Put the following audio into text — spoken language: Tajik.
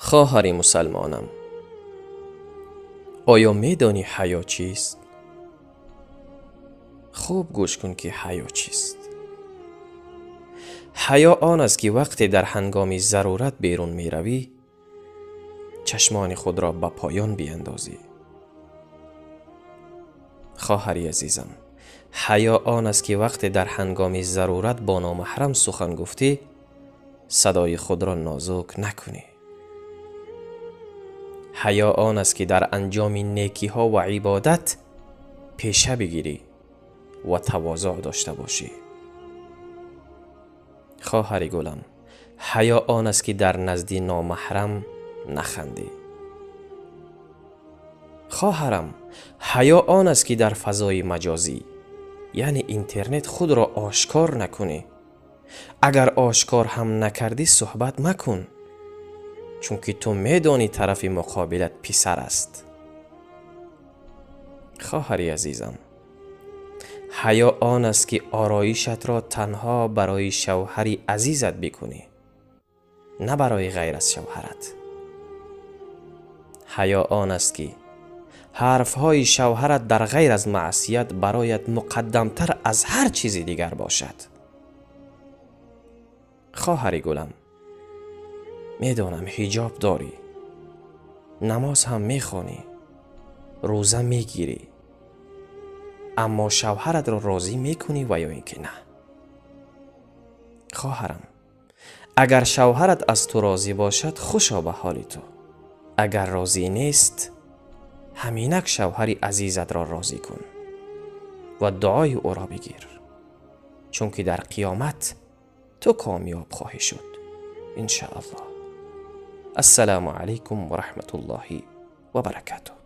Хоҳари мусалмонам, оё медонӣ, ҳаё чист? Хуб гӯш кун, ки ҳаё чист. Ҳаё он аст, ки вақте дар ҳангоми зарурат берун меравӣ, чашмони худро ба поён биандозӣ. Хоҳари азизам, ҳаё он аст, ки вақте дар ҳангоми зарурат бо номаҳрам сухан гуфтӣ, садои худро нозук накунӣ. Ҳаё он аст, ки дар анҷоми некиҳо ва ибодат пеша бигирӣ ва тавозӯъ дошта бошӣ. Хоҳари гулам, ҳаё он аст, ки дар назди номаҳрам нахандӣ. Хоҳарам, ҳаё он аст, ки дар фазои маҷозӣ, яъне интернет, худро ошкор накунӣ. Агар ошкор ҳам накардӣ, суҳбат макун, чунки ту медонӣ, тарафи муқобилат писар аст. Хоҳари азизам, ҳаё он аст, ки ороишатро танҳо барои шавҳари азизат бикунӣ, на барои ғайр аз шавҳарат. Ҳаё он аст, ки ҳарфҳои шавҳарат дар ғайр аз маъсият бароят муқаддамтар аз ҳар чизи дигар бошад. Хоҳари гулам, медонам, ҳиҷоб дорӣ, намоз ҳам мехонӣ, рӯза мегирӣ, аммо шавҳаратро розӣ мекунӣ ва ё ин ки на? Хоҳарам, агар шавҳарат аз ту розӣ бошад, хушо ба ҳоли ту. Агар розӣ нест, ҳаминак шавҳари азизатро розӣ кун ва дуои ӯро бигир, чунки дар қиёмат ту комёб хоҳӣ шуд, иншааллоҳ. Ассалому алайкум ва раҳматуллоҳи ва баракатуҳ.